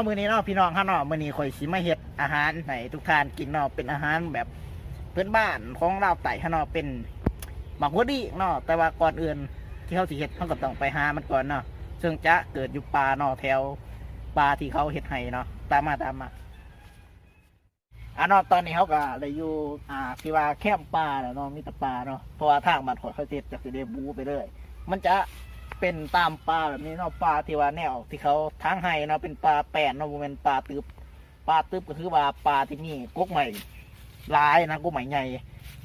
ມື້ນີ້ເນາະ ພີ່ນ້ອງເຮົາເນາະ ມື້ນີ້ຂ້ອຍຊິມາເຮັດອາຫານໃຫ້ທຸກທ່ານກິນເນາະ ເປັນອາຫານແບບພື້ນບ້ານຂອງລາວໃຕ້ເຮົາເນາະ ເປັນໝາກຫົວລີກເນາະ. ແຕ່ວ່າກ່ອນອື່ນທີ່ເຮົາຊິເຮັດ ເຮົາກໍຕ້ອງໄປຫາມັນກ່ອນເນາະ ເຊິ່ງຈະເກີດຢູ່ປ່າເນາະ ແຖວປ່າທີ່ເຂົາເຮັດໄຮ່ເນາະ. ຕາມມາ ຕາມມາ. ອ່າເນາະ ຕອນນີ້ເຮົາກໍໄດ້ຢູ່ ອ່າ ທີ່ວ່າແຄມປ່າແລ້ວເນາະ ມີແຕ່ປ່າເນາະ ເພາະວ່າທາງບ້ານຂ້ອຍເຂົາເຮັດກໍຊິໄດ້ບູໄປເລີຍ ມັນຈະເປັນຕາມປ່າແບບນີ້ເນາະ ປ່າທີ່ວ່າແນວທີ່ເຂົາຖາງໄຮ່ເນາະ ເປັນປ່າແປ້ນເນາະ ບໍ່ແມ່ນປ່າຕຶບ. ປ່າຕຶບກໍຄືວ່າປ່າທີ່ມີກົກໄມ້ຫຼາຍນະ ກົກໄມ້ໃຫຍ່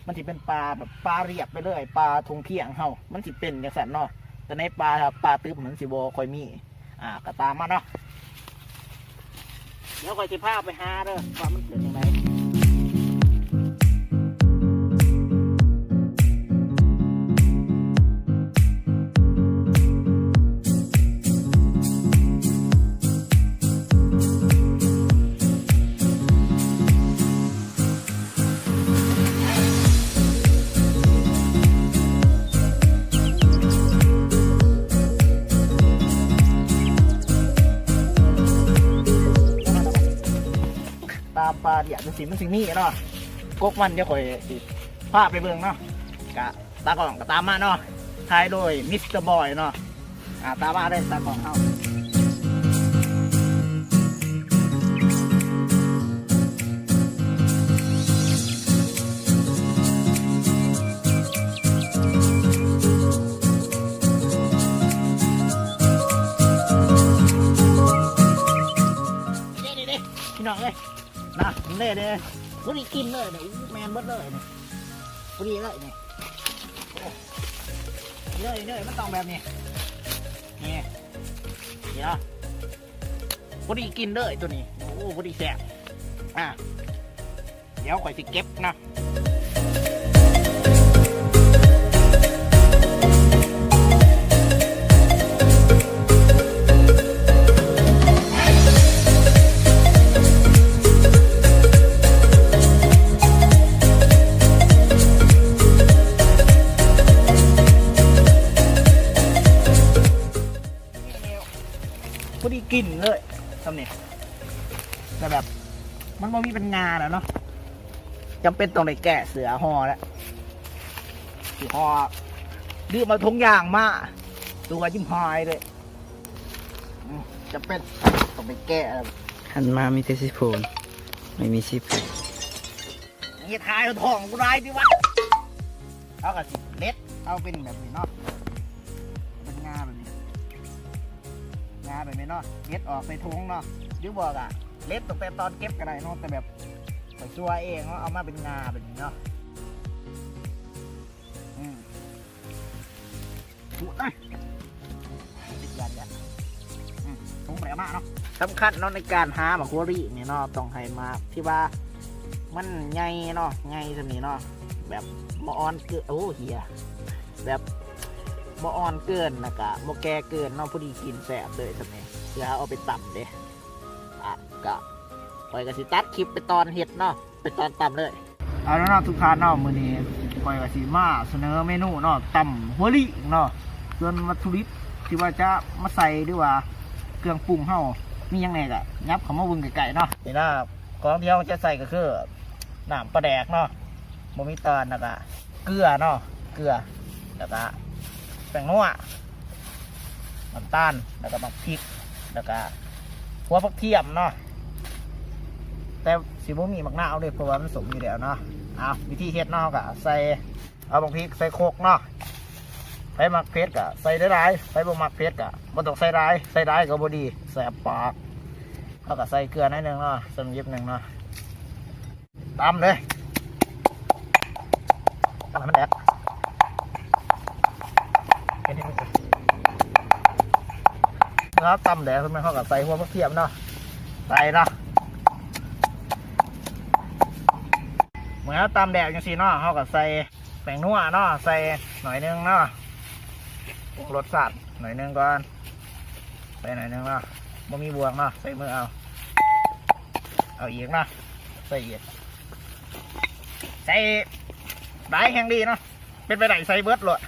ມັນຊິເປັນປ່າແບບປ່າລຽບໄປເລີຍ ປ່າທົ່ງພຽງເຮົາ ມັນຊິເປັນຈັ່ງຊັ້ນເນາະ. ແຕ່ໃນປ່າ ປ່າຕຶບມັນຊິບໍ່ຄ່ອຍມີ ອ່າ ກໍຕາມມາເນາະ ດຽວຂ້ອຍຊິພາໄປຫາເດີ ວ່າມັນເປັນຈັ່ງໃດ. ຕາມປ່າດຽວຈັ່ງຊີ້ມັນຊິມີເນາະ ກົກມັນ ດຽວຂ້ອຍຊິພາໄປເບິ່ງເນາະ. ກະຕາກ້ອງກໍຕາມມາເນາະ ຖ່າຍໂດຍມິສເຕີບອຍເນາະ. ອ່າ ຕາມມາເດີຕາກ້ອງເຮົາ. ນີ້ເດ້ ພີ່ນ້ອງເອີຍ ນະ ເດ້ ເດ້ ບໍ່ໄດ້ກິນເລີຍເດ້. ອູ້ ແມ່ນເບິດເລີຍນີ້ ພໍດີເລີຍນີ້. ໂອ້ ເລີຍ ເລີຍ ມັນຕ້ອງແບບນີ້ ນີ້ ນີ້ເນາະ ພໍດີກິນເລີຍໂຕນີ້. ໂອ້ ພໍດີແຊບ. ອ່າ ດຽວຂ້ອຍຊິເກັບນະ. ພໍດີກິນເລີຍຊ່ຳນີ້ ແຕ່ແບບມັນບໍ່ມີປັນຫຍ້າແລ້ວເນາະ ຈຳເປັນຕ້ອງໄດ້ແກະເສື້ອຫໍ່ແລ້ວ ຊິຫໍ່ ລືມເອົາຖົງຢາງມາ ຕົວຈິ້ມຫາຍເລີຍ. ອືມ ຈຳເປັນຕ້ອງໄດ້ແກະແລ້ວ ຫັນມາມີແຕ່ສີໂພນ ໄມ່ມີສີຜູ. ນີ້ຖ່າຍເອົາທ້ອງກູຫຼາຍຕິວະ. ເຮົາກໍຊິເລັດເອົາເປັນແບບນີ້ເນາະ ເປັນງ່າແບບນີ້ ງ່າແບບນີ້ເນາະ ເດັດອອກໃສ່ຖົງເນາະ ຫຼືບໍ່ກໍເລັດຕັ້ງແຕ່ຕອນເກັບກໍໄດ້ເນາະ ແຕ່ແບບຂ້ອຍຊົ່ວເອງເນາະ ເອົາມາເປັນງ່າແບບນີ້ເນາະ. ອືມ ໂອ້ຍ ຕິດຢາດ ອືມ ຖົງບໍ່ໄດ້ເອົາມາເນາະ. ສຳຄັນເນາະ ໃນການຫາໝາກຫົວລີກນີ້ເນາະ ຕ້ອງໃຫ້ໝາກທີ່ວ່າມັນໃຫຍ່ເນາະ ໃຫຍ່ຊ່ຳນີ້ເນາະ ແບບບໍ່ອ່ອນເກີນ ໂອ້ ເຫຍ ແບບບໍ່ອ່ອນເກີນ ແລ້ວກະບໍ່ແກ່ເກີນເນາະ ພໍດີກິນແຊບເລີຍຊ່ຳນີ້ ເພື່ອເອົາໄປຕຳເດ້. ອ່ະ ກະ ຂ້ອຍກະຊິຕັດຄລິບໄປຕອນເຮັດເນາະ ໄປຕອນຕຳເລີຍ. ເອົາລະເນາະທຸກທ່ານເນາະ ມື້ນີ້ຂ້ອຍກໍຊິມາສະເໜີເມນູເນາະ ຕຳຫົວລີກເນາະ ສ່ວນວັດຖຸດິບທີ່ວ່າຈະມາໃສ່ ຫຼືວ່າເຄື່ອງປຸງເຮົາມີຫຍັງແດ່ ກໍຫຍັບເຂົ້າມາເບິ່ງໃກ້ໆເນາະ. ນີ້ນະ ຂອງທີ່ເຮົາຈະໃສ່ກໍຄືນ້ຳປາແດກເນາະ ບໍ່ມີຕານ ແລ້ວກະເກືອເນາະ ເກືອ ແລ້ວກະແປ້ງນົວ ນ້ຳຕານ ແລ້ວກະໝາກພິກ ແລ້ວກະຫົວຜັກທຽມເນາະ ແຕ່ຊິບໍ່ມີໝາກນາວເດ້ ເພາະວ່າມັນສົ້ມຢູ່ແລ້ວເນາະ. ເອົາ ວິທີເຮັດເນາະ ເຮົາກະໃສ່ ເອົາບັກພິກໃສ່ຄົກເນາະ ໃຜມັກເຜັດກະໃສ່ຫຼາຍໆ ໃຜບໍ່ມັກເຜັດກະບໍ່ຕ້ອງໃສ່ຫຼາຍ ໃສ່ຫຼາຍກໍບໍ່ດີ ແສບປາກ. ເຮົາກະໃສ່ເກືອໜ້ອຍໜຶ່ງເນາະ ສ່ຳຫຍິບໜຶ່ງເນາະ ຕຳເລີຍ ຕຳໃຫ້ມັນແດກ. ເມື່ອເຮົາຕຳແດກແລ້ວ ເຮົາກໍໃສ່ຫົວຜັກທຽມເນາະ ໃສ່ເນາະ. ເມື່ອເຮົາຕຳແດກຈັ່ງຊີ້ເນາະ ເຮົາກໍໃສ່ ແປ້ງນົວເນາະ ໃສ່ໜ້ອຍໜຶ່ງເນາະ ປຸງລົດຊາດໜ້ອຍໜຶ່ງກ່ອນ ໃສ່ໜ້ອຍໜຶ່ງເນາະ ບໍ່ມີບ່ວງເນາະ ໃສ່ມືເອົາ ເອົາອີກເນາະ ໃສ່ອີກ ໃສ່ຫຼາຍແຮງດີເນາະ ເປັນໄປໄດ້ໃສ່ເບິດໂລດ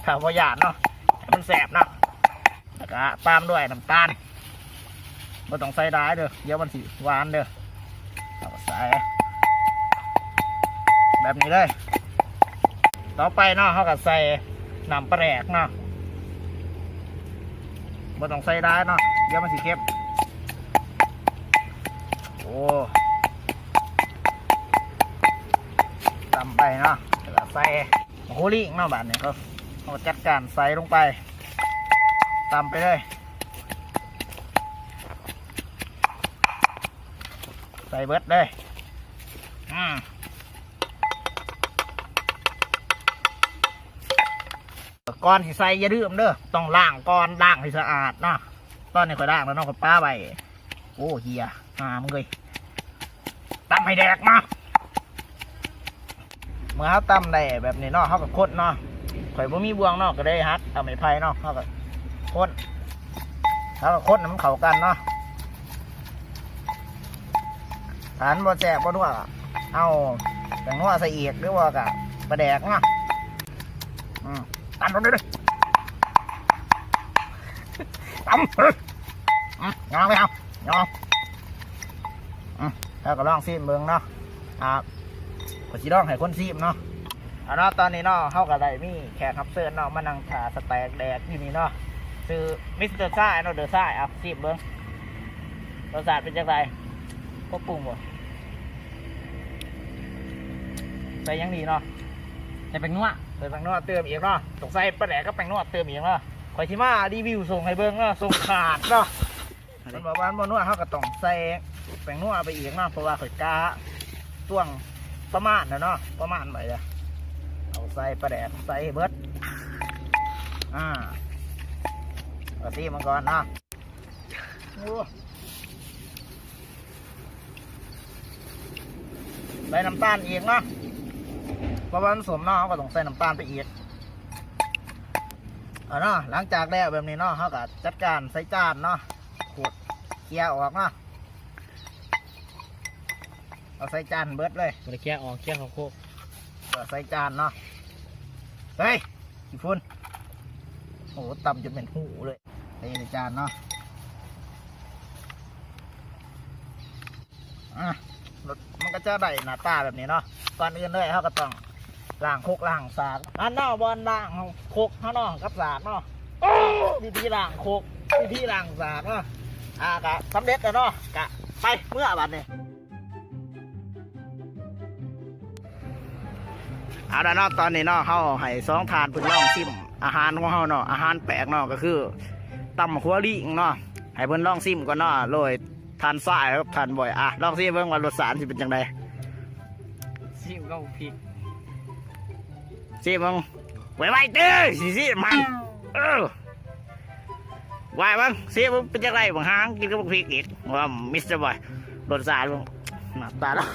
ຖ້າບໍ່ຢ້ານເນາະ ໃຫ້ມັນແຊບເນາະ. ແລ້ວກະຕາມດ້ວຍນ້ຳຕານ ບໍ່ຕ້ອງໃສ່ຫຼາຍເດີ ດຽວມັນຊິຫວານເດີ. ເຮົາກໍໃສ່ແບບນີ້ເລີຍ. ຕໍ່ໄປເນາະ ເຮົາກໍໃສ່ນ້ຳປາແດກເນາະ ບໍ່ຕ້ອງໃສ່ຫຼາຍເນາະ ດຽວມັນຊິເຄັມ. ໂອ້ ຕຳໄປເນາະ ແລ້ວກໍໃສ່ໝາກໂຄລິງເນາະ. ບາດນີ້ກໍ ເຮົາກໍຈັດການໃສ່ລົງໄປ ຕຳໄປເລີຍ ໃສ່ເບິດເລີຍ. ອືມ ກ່ອນຊິໃສ່ຢ່າລືມເດີ ຕ້ອງລ້າງກ່ອນ ລ້າງໃຫ້ສະອາດເນາະ. ຕອນນີ້ຂ້ອຍລ້າງແລ້ວເນາະ ຂ້ອຍປະໄວ້. ໂອ້ ເຫຍ ຫາມເອີຍ ຕຳໃຫ້ແດກເນາະ. ເມື່ອເຮົາຕຳໄດ້ແບບນີ້ເນາະ ເຮົາກໍຄົນເນາະ. ຂ້ອຍບໍ່ມີບ່ວງເນາະ ກໍໄດ້ຫັດເອົາໄມ້ໄຜ່ເນາະ ເຮົາກໍຄົນ ເຮົາກໍຄົນໃຫ້ມັນເຂົ້າກັນເນາະ. ຖ້າມັນບໍ່ແຊບບໍ່ນົວ ເອົາແປ້ງນົວໃສ່ອີກ ຫຼືວ່າກໍປາແດກເນາະ. ອືມ ຕຳລົງໄປເລີຍ ຕຳ ອືມ ຍອມໄປເອົາ ຍອມ ອືມ ແລ້ວກໍລອງຊີມເບິ່ງເນາະ. ອ່າ ຂ້ອຍຊິລອງໃຫ້ຄົນຊີມເນາະ. ເອົາເນາະ ຕອນນີ້ເນາະ ເຮົາກໍໄດ້ມີແຂກຮັບເຊີນເນາະ ມານັ່ງຖ້າສະແຕັກແດກຢູ່ນີ້ເນາະ ຊື່ມິສເຕີຊາຍເນາະ ເດີຊາຍ. ເອົາ ຊີມເບິ່ງ ລົດຊາດເປັນຈັ່ງໃດ? ຄົບປຸງບໍ່? ໃສ່ຫຍັງດີເນາະ? ໃສ່ແປ້ງນົວ ໃສ່ແປ້ງນົວເຕີມອີກເນາະ. ຕ້ອງໃສ່ປາແດກກັບແປ້ງນົວເຕີມອີກເນາະ. ຂ້ອຍຊິມາຣີວິວສົ່ງໃຫ້ເບິ່ງເນາະ ສົ່ງຂາດເນາະ. ມັນບອກວ່າມັນບໍ່ນົວ ເຮົາກໍຕ້ອງໃສ່ແປ້ງນົວໄປອີກເນາະ ເພາະວ່າຂ້ອຍກະຕວງປະມານແລ້ວເນາະ ປະມານໄວ້ແລ້ວ. ເອົາໃສ່ປາແດກໃສ່ເບິດ ອ່າ ເອົາຊີມມັນກ່ອນເນາະ. ໂອ້ ໃສ່ນ້ຳຕານອີກເນາະ ເພາະວ່າມັນສົ້ມເນາະ ເຮົາກໍຕ້ອງໃສ່ນ້ຳຕານໄປອີກ. ເອົາເນາະ ຫຼັງຈາກແລ້ວແບບນີ້ເນາະ ເຮົາກໍຈັດການໃສ່ຈານເນາະ ຂູດເຄຍອອກເນາະ. ເອົາໃສ່ຈານເບິດເລີຍ ບໍ່ໄດ້ເຄຍອອກ ເຄຍເຂົ້າໂຄກ. ເອົາໃສ່ຈານເນາະ. ເຮີ້ຍ ຂີ້ຝຸ່ນ ໂອ້ ຕຳຈົນແມ່ນຫູເລີຍ. ໃສ່ໃນຈານເນາະ ອ່ະ ມັນກໍຈະໄດ້ໜ້າຕາແບບນີ້ເນາະ. ກ່ອນອື່ນເລີຍເຮົາກໍຕ້ອງລ້າງຄົກລ້າງສາກ ອັນເນາະ ບ່ອນລ້າງຄົກເຮົາເນາະ ກັບສາກເນາະ. ວິທີລ້າງຄົກ ວິທີລ້າງສາກເນາະ ອ່າ ກະສຳເລັດແລ້ວເນາະ ກະໄປເມືອບາດນີ້. ເອົາລະເນາະ ຕອນນີ້ເນາະ ເຮົາໃຫ້ສອງທ່ານເພິ່ນລອງຊີມອາຫານຂອງເຮົາເນາະ ອາຫານແປກເນາະ ກໍຄືຕຳຫົວລີງເນາະ. ໃຫ້ເພິ່ນລອງຊີມກ່ອນເນາະ ໂດຍທ່ານຊາຍກັບທ່ານບອຍ. ອ່ະ ລອງຊີມເບິ່ງວ່າລົດຊາດຊິເປັນຈັ່ງໃດ. ຊີມກັບບັກພິກ ຊີມເບິ່ງ ໄວໆເຕີ ຊິຊີມມັນ ເອີ ວ່າເບິ່ງ ຊີມເບິ່ງເປັນຈັ່ງໃດ ບັກຫາງກິນກັບບັກພິກອີກ ວ່າມິສເຕີບອຍ ລົດຊາດເບິ່ງ ໜ້າຕາລາວ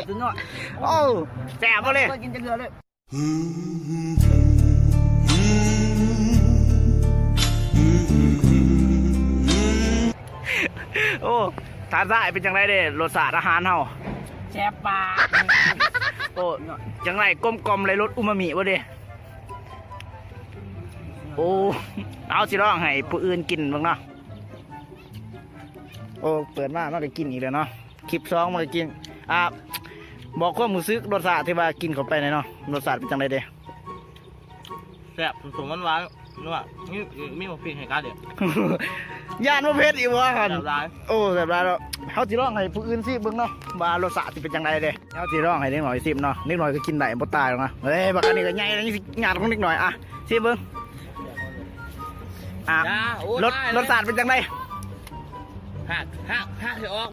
ສຸດຍອດ ໂອ້ ແຊບບໍ່ເລີຍ ບໍ່ເຄີຍກິນຈັກເທື່ອເລີຍ. ໂອ້ ທ່ານຊາຍ ເປັນຈັ່ງໃດເດ້ ລົດຊາດອາຫານເຮົາ? ແຊບປາກ ໂອ້ ຈັ່ງໃດ ກົມກ່ອມ ໄດ້ລົດອູມາມິບໍ່ເດ້? ໂອ້ ເອົາ ຊິລອງໃຫ້ຜູ້ອື່ນກິນເບິ່ງເນາະ. ໂອ້ ເປີດມາມັນກໍກິນອີກແລ້ວເນາະ ຄລິບສອງມັນກໍກິນ. ອ່າ ບອກຄວາມຮູ້ສຶກລົດຊາດທີ່ວ່າກິນເຂົ້າໄປນີ້ເນາະ ລົດຊາດເປັນຈັ່ງໃດເດ້? ແຊບ ສົ້ມໆ ຫວານໆ ນົວ ມີ ມີບັກພິກໃຫ້ກັນເດ້. ຢ້ານບໍ່ເຜັດອີກບໍ່? ແຊບຫຼາຍ ໂອ້ ແຊບຫຼາຍເນາະ. ເຮົາຊິລອງໃຫ້ຜູ້ອື່ນຊີມເບິ່ງເນາະ ວ່າລົດຊາດຊິເປັນຈັ່ງໃດເດ້. ເຮົາຊິລອງໃຫ້ເດັກນ້ອຍຊີມເນາະ ເດັກນ້ອຍກໍກິນໄດ້ ບໍ່ຕາຍດອກນະ. ເອີຍ ບັກອັນນີ້ກໍໃຫຍ່ແລ້ວ ຍັງຊິຍາດຂອງເດັກນ້ອຍ. ອ່ະ ຊີມເບິ່ງ ອ່ະ ໂອ້ ລົດ ລົດຊາດເປັນຈັ່ງໃດ? ຫາກ ຫາກ ຫາກໃຫ້ອອກ